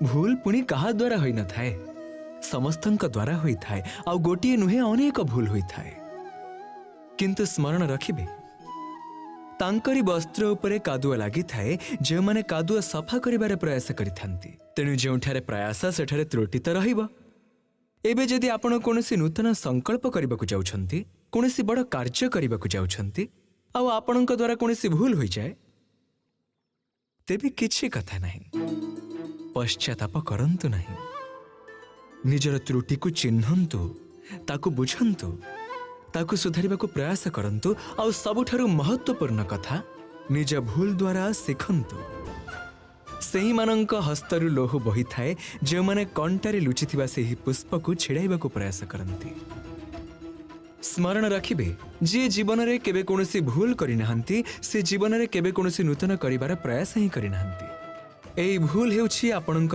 ଭୁଲ ପୁଣି କାହା ଦ୍ୱାରା ହୋଇନଥାଏ? ସମସ୍ତଙ୍କ ଦ୍ୱାରା ହୋଇଥାଏ, ଆଉ ଗୋଟିଏ ନୁହେଁ, ଅନେକ ଭୁଲ ହୋଇଥାଏ। କିନ୍ତୁ ସ୍ମରଣ ରଖିବେ, ତାଙ୍କରି ବସ୍ତ୍ର ଉପରେ କାଦୁଅ ଲାଗିଥାଏ ଯେଉଁମାନେ କାଦୁଅ ସଫା କରିବାର ପ୍ରୟାସ କରିଥାନ୍ତି। ତେଣୁ ଯେଉଁଠାରେ ପ୍ରୟାସ, ସେଠାରେ ତ୍ରୁଟି ତ ରହିବ। ଏବେ ଯଦି ଆପଣ କୌଣସି ନୂତନ ସଂକଳ୍ପ କରିବାକୁ ଯାଉଛନ୍ତି, କୌଣସି ବଡ଼ କାର୍ଯ୍ୟ କରିବାକୁ ଯାଉଛନ୍ତି, ଆଉ ଆପଣଙ୍କ ଦ୍ୱାରା କୌଣସି ଭୁଲ ହୋଇଯାଏ, ତେବେ କିଛି କଥା ନାହିଁ। ପଶ୍ଚାତାପ କରନ୍ତୁ ନାହିଁ। ନିଜର ତ୍ରୁଟିକୁ ଚିହ୍ନନ୍ତୁ, ତାକୁ ବୁଝନ୍ତୁ, ତାକୁ ସୁଧାରିବାକୁ ପ୍ରୟାସ କରନ୍ତୁ। ଆଉ ସବୁଠାରୁ ମହତ୍ୱପୂର୍ଣ୍ଣ କଥା, ନିଜ ଭୁଲ ଦ୍ୱାରା ଶିଖନ୍ତୁ। ସେହିମାନଙ୍କ ହସ୍ତରୁ ଲହୁ ବହିଥାଏ ଯେଉଁମାନେ କଣ୍ଟାରେ ଲୁଚିଥିବା ସେହି ପୁଷ୍ପକୁ ଛିଡ଼ାଇବାକୁ ପ୍ରୟାସ କରନ୍ତି। ସ୍ମରଣ ରଖିବେ, ଯିଏ ଜୀବନରେ କେବେ କୌଣସି ଭୁଲ କରିନାହାନ୍ତି, ସେ ଜୀବନରେ କେବେ କୌଣସି ନୂତନ କରିବାର ପ୍ରୟାସ ହିଁ କରିନାହାନ୍ତି। ଏହି ଭୁଲ ହେଉଛି ଆପଣଙ୍କର